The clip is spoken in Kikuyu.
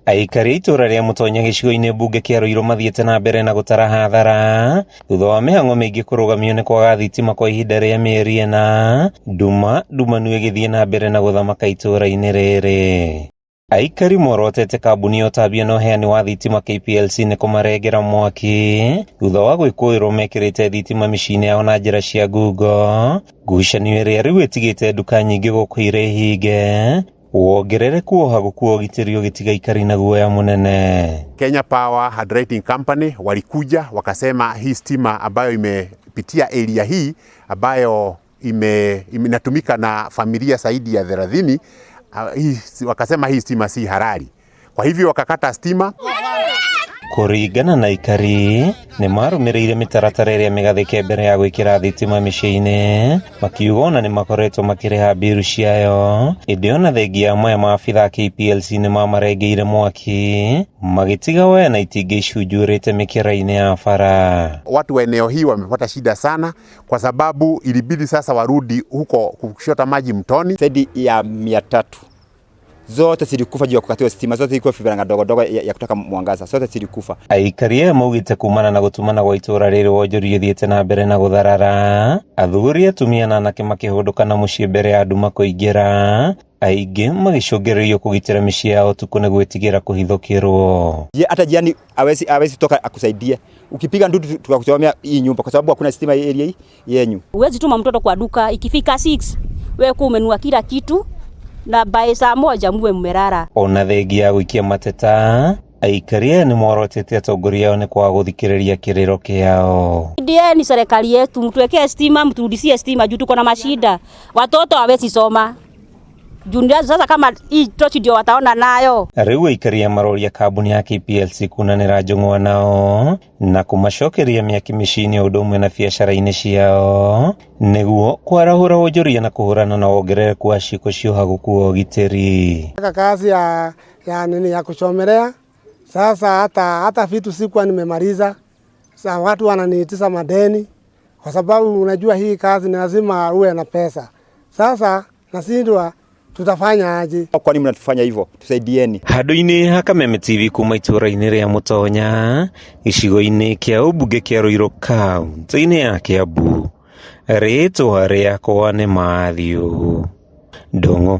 Aikari a itũra rĩa Mũtonya gĩcigo-inĩ mbunge kĩa Ruiru mathiĩte na mbere na gũtara hathara thutha wa mĩhang'o mĩingĩ kũrũgamio nĩ kwaga thitima kwa ihinda rĩa mĩeri ĩna, nduma ndumanu ĩgĩthiĩ na mbere na gũthamaka itũra-inĩ rĩrĩ. Aikari morotete kambuni ya ũtambia na ũheani wa thitima KPLC nĩ kũmarengera mwaki thutha wa gwĩkũĩrwo mekĩrĩte thitima mĩciĩ-inĩ yao na njĩra cia ngungo, ngucanio ĩrĩa rĩu ĩtigĩte nduka nyingĩ gũkũ irĩ hinge, wongerereku wa ũhagũku wa ũgitĩri ũgĩtiga aikari na guoya mũnene. Kenya Power and Lighting Company walikuja wakasema hii stima ambayo imepitia area hii ambayo inatumika na familia zaidi ya 30, hii, wakasema hii stima si halali. Kwa hivyo wakakata stima. Kũringana na aikari nĩ marũmĩrĩire mĩtaratara ĩrĩa mĩgathĩke mbere ya gwĩkĩra thitima mĩciĩ-inĩ, makiuga ona nĩ makoretwo makĩrĩha mbiru ciayo, ĩndĩ ona thengia ya maya maabitha a KPLC nĩ mamarengeire mwaki magĩtiga waya na itingĩ icunjurĩte mĩkĩra-inĩ ya bara. Watu wa eneo hii wamepata shida sana, kwa sababu ilibidi sasa warudi huko kuchota maji mtoni. Zaidi ya 300 zote zilikufa juu ya kukatiwa stima, zote zilikuwa vifaranga ndogo ndogo ya kutaka mwangaza, zote zilikufa. Aikari aya maugĩte kumana na gũtumana gwa itũra rĩrĩ wonjoria ũthiĩte na mbere na gũtharara, athuri, atumia na anake makĩhũndũka na mũciĩ mbere ya nduma kũingĩra, aingĩ magĩcũngĩrĩrio kũgitĩra mĩciĩ yao ũtukũ nĩ gwĩtigĩra kũhithũkĩrwo. Je, hata jirani hawezi toka akusaidie. Ukipiga nduru tukakuchomea hii nyumba kwa sababu hakuna stima area hii yenyu. Huwezi tuma mtoto kwa duka, ikifika 6 wewe kuwa umenunua kila kitu na by saa 1 muwe mmelala. Ona thengia ya gũikia mateta, aikari aya nĩ morotete atongoria ao nĩ kwaga gũthikĩrĩria kĩrĩro kĩao. Ndieni serikali yetu, mtuwekee stima, mturudishie stima juu tuko na mashida. Watoto hawezi soma. Juu ndio sasa kama hii tochi ndio wataona nayo. Rĩu aikari aya maroria kambuni ya KPLC kunanĩra njũng'wa nao na kũmacokeria mĩaki mĩciĩ-inĩ o ũndũ ũmwe na biacara-inĩ ciao nĩguo kwarahũra wonjoria na kũhũrana na wongerereku wa ciĩko cia ũhagũku wa ũgitĩri. Kazi ya nini ya kuchomelea sasa, hata vitu sikuwa nimemaliza. Sasa watu wananiitisha madeni kwa sababu unajua hii kazi ni lazima uwe na pesa. Sasa nashindwa tutafanya aje? Kwa nini mnatufanya hivyo? Tusaidieni. Handũ-inĩ ha Kameme TV kuma itũra-inĩ rĩa Mũtonya gĩcigo-inĩ kĩa ũmbunge kĩa Ruiru kaunti-inĩ ya Kiambu, rĩtwa rĩakwa nĩ Matthew Ndung'u.